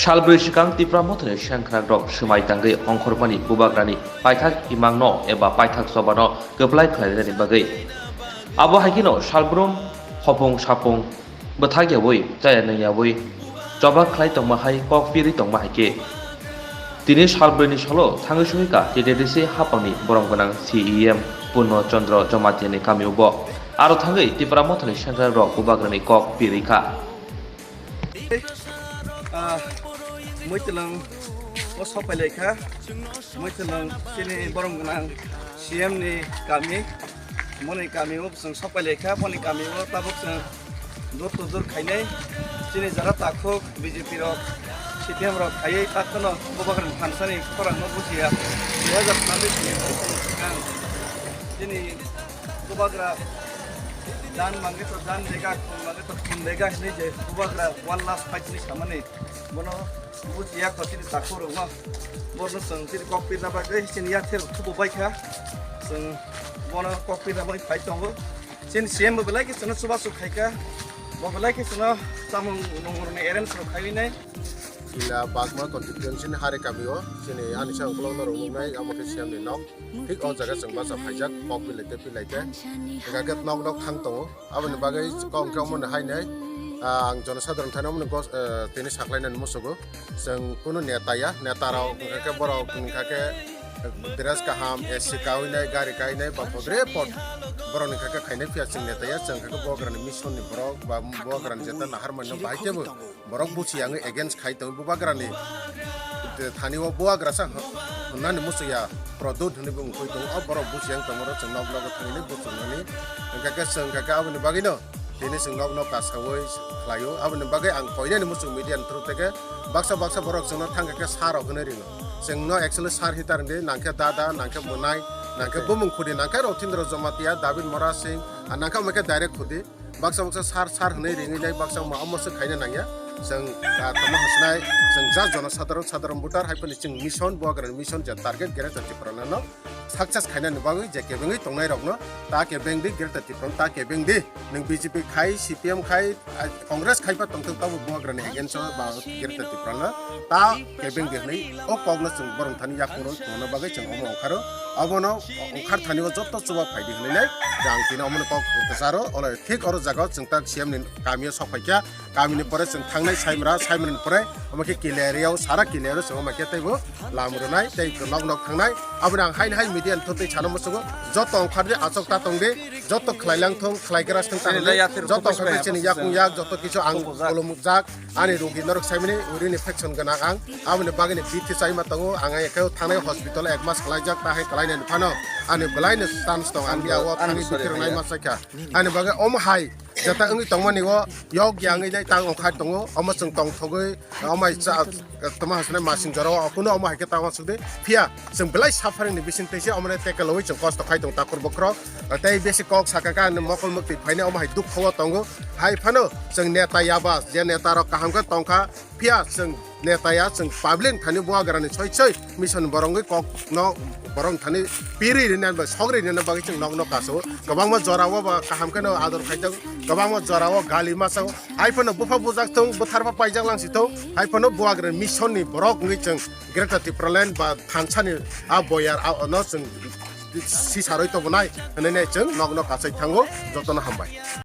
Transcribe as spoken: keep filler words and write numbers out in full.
Salbrwi swkang Tipra Mothani sengkrakrok swmai tangwi ongkhormani Bubagrani paithak imangno eba paithak chobano kwplai khlainani bagwi. Abo hai kheno salbrum hopung sapung bwthak yaui chaya nung yaui choba khlai tongma hai kok pirwi tongma hai khe. Tini salbrwini salo thangwi suhika T T D C hapangni borom gwnang C E M Purno Chandra Jamatiani kamio bo. Aro thangwi Tipra Mothani sengkrakrok Bubagrani kok pirwi kha. Ah, Muitwlwng o sopai lai kha. Muitwlwng chini borom gwnang C M ni kami. Moni kami o chwng sopai lai kha. Moni kami o tabuk chwng door to door khainai. Chini jara takhuk B J P rok, C P M rok khaiwi takhwno Bubagrani thansani khorang no bujiya. Dui hazar chabbish ni chini Bubagra dan mangge to dan dega, khun mangge to khun dega hinwi je Bubagra one last fight ni samani bono bujiya kho chini takhuk rokno. Bono chwng chini kok pirna bagwi chini yathir thubu bai kha. Chwng bono kok pirna bagwi phai tongo. Chini C M bo belai khe chwngno chubachu khai kha. Bo belai khe chwngno chamung nungmungni arrange rok khaiwi nai. Jila Bagma constituency ni Hari kami o chini ani sa ukolog no rwmwk nai amo khe C M ni nok. Thik o jaga chwng bacha phaijak, kok pilai tei pilai tei. Hwnkha khe nok nok thang tongo. Aboni bagwi kok hwnkhe omo ni hai nai, ah, ang jonosadharon thani omo ni gos-, eh, tini saklainani musugo. Chwng kunu neta ya, neta rok hwnkha khe borok hwnkha khe dress kaham, A C kaui nai, gari kai nai, ba podre pod borok ni hwnkha khe khainai phiya chwng neta ya, chwng hwnkha khe Bubagrani mission ni borok ba Bubagrani jeta nahar mani no bahai khe bo. Borok buchi yangwi against khai tongo Bubagrani thani o Bubagrasa hwnani muchungya Produt hwnwi bo wngkhui tongo. O borok buchi yang tongmoro chwng nok nogo thangwi buchungnani. Hwnkha khe chwng hwnkha khe aboni bagwino tini chwng nok nok kasaui khlaio. Aboni bagwi ang koinani muchung media ni through teke baksa baksa borok chwngno thangkha khe sir rok hwnwi ringo. Chwngno actually sir hitar hwndi, nangkhe dada, nangkhe bwnai, nangkhe bumung khudi, nangkhe Rothindra Jamatia, David Mora Singh, a nangkhe omo khe direct khudi. Baksa baksa sir sir hwnwi ringwi nai baksa ma omo se khaina nangya. Chwng, ah, tamo hasnai, chwng ja jono sadharon, sadharon voter hai phano chwng mission, Bubagrani mission je target Greater Tipraland no success khainani bagwi je kebengwi tongnai rokno ta kebeng di Greater Tipraland ta kebeng di. Nwng B J P khai, C P M khai, ah, Congress khai pa tongthok tabo Bubagrani against o ba Greater Tipraland no ta kebeng di hwnwi o kokno chwng borok thani yakung rw tongna bagwi chwng omo ongkharo. Abono ongkhar thani o joto chuba phaidi hwnwi nai jang tini omo kok kwcharo olo thik oro jaga o chwng ta C M ni kami o sok phaikha. Kami ni pore chwng thangnai Saimra, Saimra ni pore omo khe Kili area o, sara Kili area o chwng omo khe teibo lam rwnai tei nok nok thangnai. Aboni ang haini hai media ni thotwi sana muchungo joto ongkhar di achok ta tong di, joto khlai lang thung, khlai gra thung ta hwnwi joto ongkhar di chini yakung yak joto kichu ang kolomjak. Ani rugi norok saimani urini infection gwnang ang. Aboni bagwi ni bithi chaima tongo. Ang ai khe thangnai hospital ek mas khlaijak, ta hai khlainani phano ani belai no chance tong. Ang ya o thani bithi rwnai ma chaikha. Ani bagwi omo hai jeta wngwi tongmani o yok ya wngwi nai tang ongkhai tongo. Omo chwng tongthogwi omo hai cha tamo hasnai masing jora o kuno omo hai khe tang uansuk di. Phiya chwng belai suffering ni bising tei se omo nai tekalowi chwng kosto khai tong takhur bokhorok. Tei besi kok saka khe ani mokol muktwi phainai omo hai dukho o tongo. Hai phano chwng neta yaba, je neta rok kaham khe tongkha, phiya chwng neta ya, chwng public thani Bubagrani soi soi mission borok wngwi kok no borok thani piri rinani bai sogri rinani bagwi chwng nok no kaso. Kwbangma jora o ba kaham khe no ador khaijak, kwbangma jora o gali masa o. Hai phano bupha bujak thung, bwtharpa paijak langsi thung, hai phano Bubagrani mission ni borok wngwi chwng Greater Tipraland ba thansani a boyar a no chwng sisaroi tobonai hwnwi nai chwng nokno kachai thango, jotono hambai.